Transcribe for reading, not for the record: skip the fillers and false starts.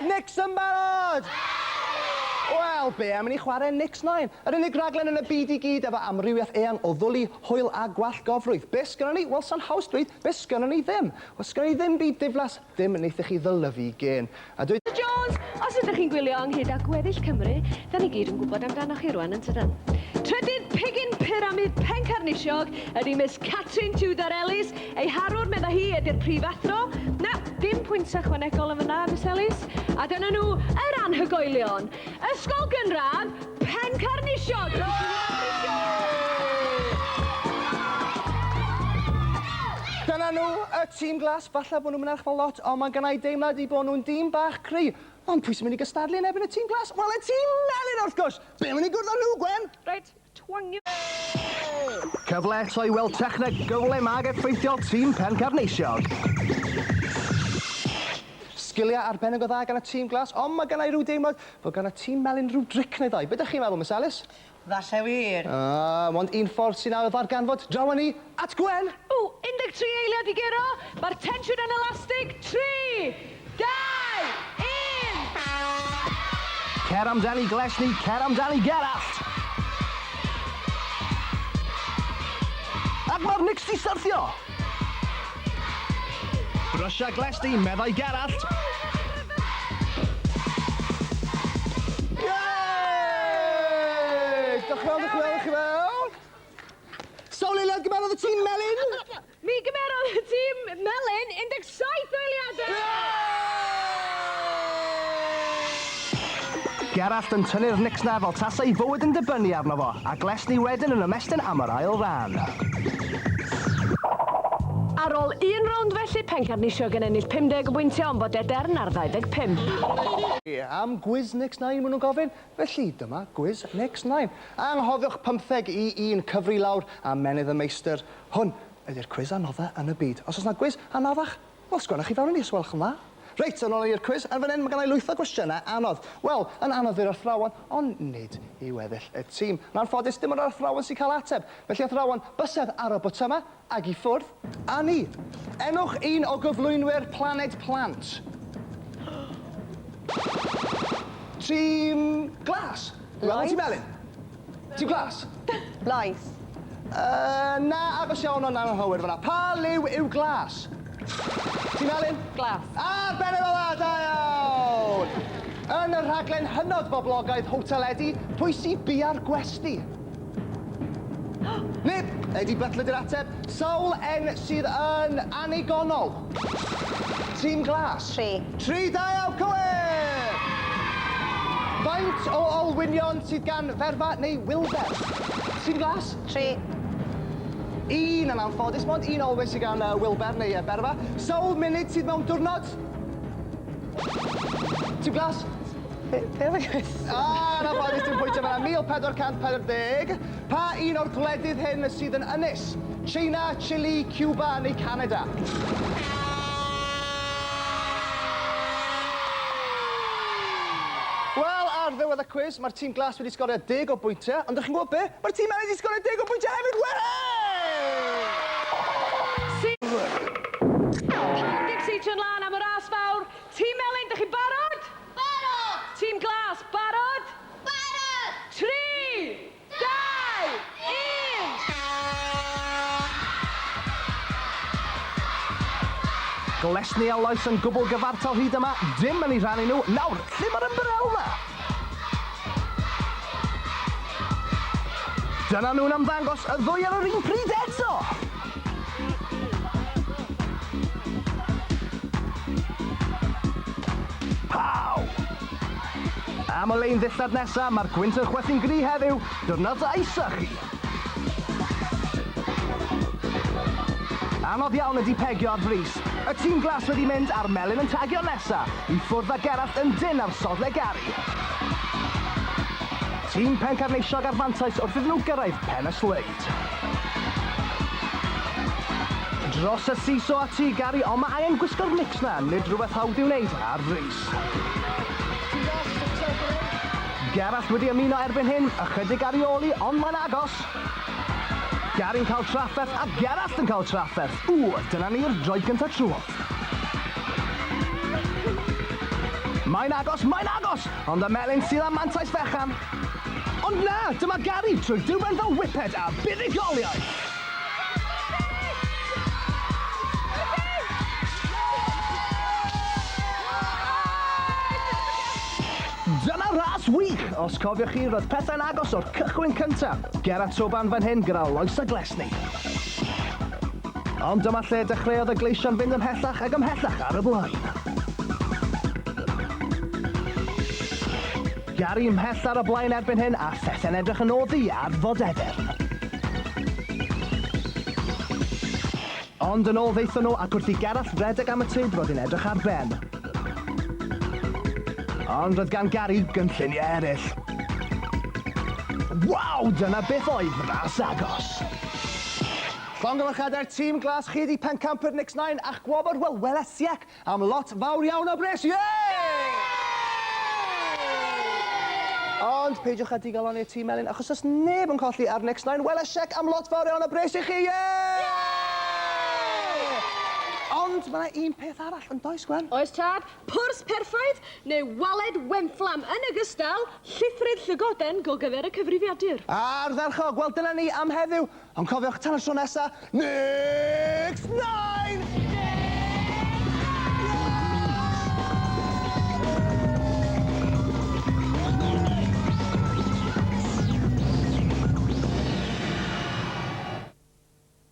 holl Nicks yn barod? Wel, be am i ni chwarae Nicks 9? Yr unig raglen yn y byd i gyd efo amrywiaeth eang o ddwli, hwyl a gwallgofrwydd. Be sgynnon ni? Wel, sa'n haws dweud be sgynnon ni ddim. Wel, sgynnon ni ddim byd diflas, ddim wnaethoch chi ddylyfu gên. A dwi... Mister Jones, os ydych chi'n gwylio ynghyd â gweddill Cymru, da ni gyd yn gwybod amdanoch chi rwan, yn tydan? Trydydd pigyn pyramid Pencarnisiog ydy Miss Catrin Tudor Ellis. Ei harwr, medda hi, ydy'r prifathro. Na, dim pwynt ychwanegol yn fan'na, Miss Ellis. A dyna nhw, yr anhygoelion. Ysgol Gynradd Pencarnisiog! Dyna nhw, y tîm glas. Falle bod nhw'm yn edrych fel lot, ond mae gynna i deimlad eu bod nhw'n dîm bach cry. Ond pwy sy'n mynd i gystadlu yn erbyn y tîm glas? Wel, y tîm melyn, wrth gwrs! Be am i ni gwrdd â nhw, Gwen? Reit, twangio. Cyfle eto i weld techneg gyflym ag effeithiol tîm Pencarneisiog. Sgiliau arbennig o dda gan y tîm glas, ond mae gynna i ryw deimlad fod gan y tîm melyn rhyw dric neu ddau. Be dych chi'n meddwl, Miss Ellis? Falle wir. Ah, mond un ffordd sy'n awr o ddarganfod. Draw â ni at Gwen! O, 13 eiliad i guro. Mae'r tensiwn yn elastig. 3, 2, 1! Cer amdani Glesni, cer amdani Gerallt! Ac mae'r Knicks 'di syrthio! Brysia Glesni, meddai Gerallt. Yay! Diolch yn fawr, diolch yn fawr, diolch yn fawr. Sawl eiliad gymerodd y tîm melyn? Mi gymerodd y tîm melyn 17 o eiliadau! Gerallt yn tynnu'r Knicks 'na fel tasa ei fywyd yn dibynnu arno fo, a Glesni wedyn yn ymestyn am yr ail ran. Ar ôl un rownd felly, Pencarnisiog yn ennill 50 o bwyntiau ond bod Edern ar 25. Am gwis Knicks Nine, maen nhw'n gofyn. Felly, dyma gwis Knicks Nine. Anghofiwch pymtheg i un, cyfri lawr a menydd y meistr. Hwn ydy'r cwis anodda yn y byd. Os oes 'na gwis anoddach, Wel, sgwennwch chi fewn i ni os gwelwch yn dda. Reit, yn ôl i'r cwis, yn fan hyn mae gennai lwyth o gwestiynau anodd. Wel, yn anodd i'r athrawon, ond nid i weddill y tîm. Yn anffodus, dim ond yr athrawon sy'n cael ateb. Felly, athrawon, bysedd ar y botymau, ag i ffwrdd â ni. Enwch un o gyflwynwyr Planed Plant. Tîm Glas. Wel, tîm Melyn. Tîm Glas. Lois. Yy, na, agos iawn ond anghywir fan'na. Pa liw yw glas? Tîm Melyn? Glas. Ar ben y fela, da iawn! Yn y rhaglen hynod boblogaidd Hotel Eddie, pwy sy bia'r gwesty? Neb! Eddie Butler 'di'r ateb. Sawl N sydd yn annigonol? Tîm Glas. Tri. Tri, da iawn, cywir! Faint o olwynion sydd gan Ferfa neu Wilber? Tîm Glas? Tri. Un yn anffodus, mond un olwyn sydd gan Wilber neu Berfa. Sawl munud sydd mewn diwrnod? Tîm Glas? Be, be oedd y cwestiwn? Ah, yn anffodus, dim pwyntio fan'na. 1440. Pa un o'r gwledydd hyn sydd yn ynys? China, Chile, Cuba neu Canada? Wel, ar ddiwedd y cwis, mae'r tîm glas wedi sgorio deg o bwyntiau, ond dych chi'n gwybod be? Mae'r tîm melyn wedi sgorio deg o bwyntiau hefyd! Wehey! Dim seitio'n lân am y ras fawr. Tîm melyn, dych chi'n barod? Barod! Tîm glas, barod? Barod! 3, 2, 1! Glesni a Lois yn gwbl gyfartal hyd yma, dim yn eu rhannu nhw. Nawr, lle mae'r ymbarel 'na? Dyna nhw'n ymddangos, y ddwy ar yr un pryd eto! Pow! Am y lein ddillad nesa, mae'r gwynt yn chwythu'n gry heddiw, diwrnod da i sychu! Anodd iawn ydi pegio ar frys. Y tîm glas wedi mynd a'r melyn yn tagio nesa, i ffwrdd â Gerallt yn dynn ar sodle Gary. Tîm Pencarneisiog ar fantais wrth iddyn nhw gyrraedd pen y sleid. Dros y seesaw at ti, Gary, ond mae angen gwisgo'r mix 'na, nid rhywbeth hawdd i'w wneud ar frys. Gerallt wedi ymuno erbyn hyn, ychydig ar ei ôl i, ond mae'n agos. Gary'n cael trafferth a Gerallt yn cael trafferth. Ww, dyna ni'r droed gyntaf trwodd. Mae'n agos, mae'n agos! Ond y melyn sydd â mantais fechan. Ond na, dyma Gary trwy diwben fel whippet a buddugoliaeth! Dyna ras wych! Os cofiwch chi, roedd pethau'n agos o'r cychwyn cyntaf. Geraint Soban fan hyn gyda Lois a Glesni. Ond dyma lle dechreuodd y gleision fynd ymhellach ac ymhellach ar y blaen. Gary ymhell ar y blaen erbyn hyn a phethau'n edrych yn oddi ar fodedern. Ond yn ôl ddaethon nhw ac wrth i Gerallt redeg am y tyd roedd hi'n edrych ar ben. Ond roedd gan Gary gynlluniau eraill. Waw, dyna beth oedd ras agos! Llongyfarchiadau'r tîm glas chi 'di pencampwyr Nix 9 a'ch gwobr, wel, wela siec am lot fawr iawn o bres. Yay! Ond peidiwch â digalonni y tîm melyn, achos os neb yn colli ar Nix 9, wela siec am lot fawr iawn o bres i chi. Yay! Ond mae yna un peth arall yn does, Gwen? Oes, tad? Pwrs perffaith neu waled wenfflam yn ogystal, llithrydd llygoden gogyfer y cyfrifiadur. Ardderchog! Wel, dyna ni am heddiw. Ond cofiwch, tan y tro nesa, Nix 9!